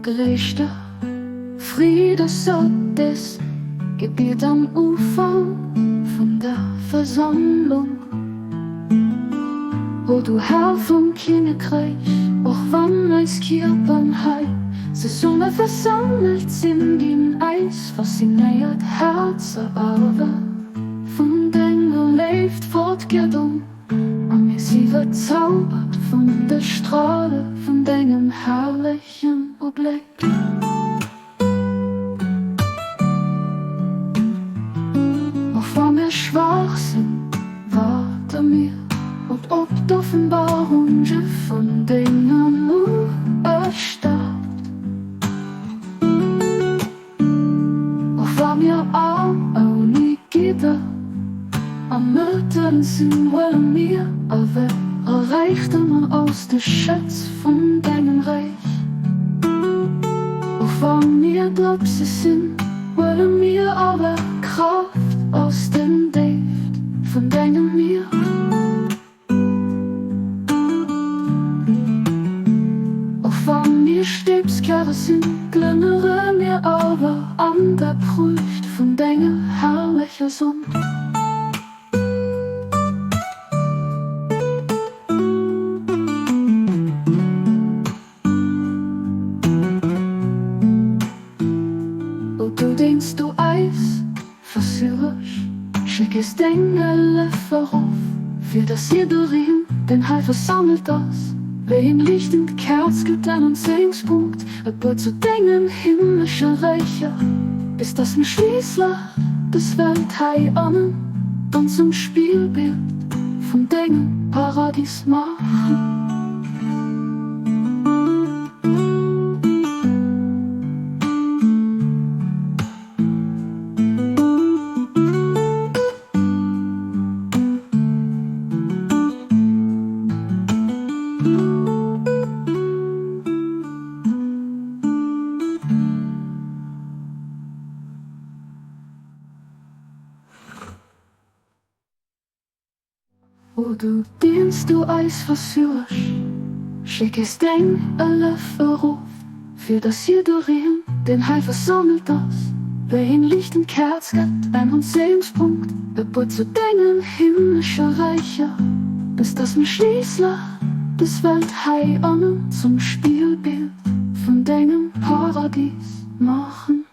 Gerechter Friede soll des Gebiet am Ufank vun der Versammlung. O du Herr vum Kinnekräich, och wann eis Kierpern hei zesumme versammelt sinn, ginn eis faszinéiert Häerzer awer vun denger Léift fortgedong a mir si verzaubert vun de Strale vun dengem herrlechen Ubléck. Och wa mir schwaach sinn, waarde mir op d'Offenbarunge vun denger Muechtstad. Och wa mir arm ouni Gidder a Mëttel sinn, huele mir awer Räichtemer aus de Schätz vun dengem Räich. Och wa mir Drëpse sinn, huele mir awer Kraaft aus den Déift vun dengem Mier. Och wa mir Stébskäre sinn, glënnere mir awer an der Pruucht vun denger herrlecher Sonn. O du, deens du eis versuergs, schéck eis deng Hëllef erof, fir dass jiddereen, deen hei versammelt ass, wéi eng liichtend Käerz gëtt en Anzéiungspunkt, e puer zu dengen himmlesche Räicher, bis dass mir schliisslech dës Welt heiannen dann zum Spillbild vun dengem Paradis maachen. O du, deens du eis versuergs, schéck eis deng Hëllef erof, fir dass jiddereen, deen hei versammelt ass, wéi eng liichtend Käerz gëtt, en Anzéiungspunkt, e puer zu dengem himmlesche Räicher, bis dass mir schliisslech dës Welt heiannen zum Spillbild vun dengem Paradies maachen.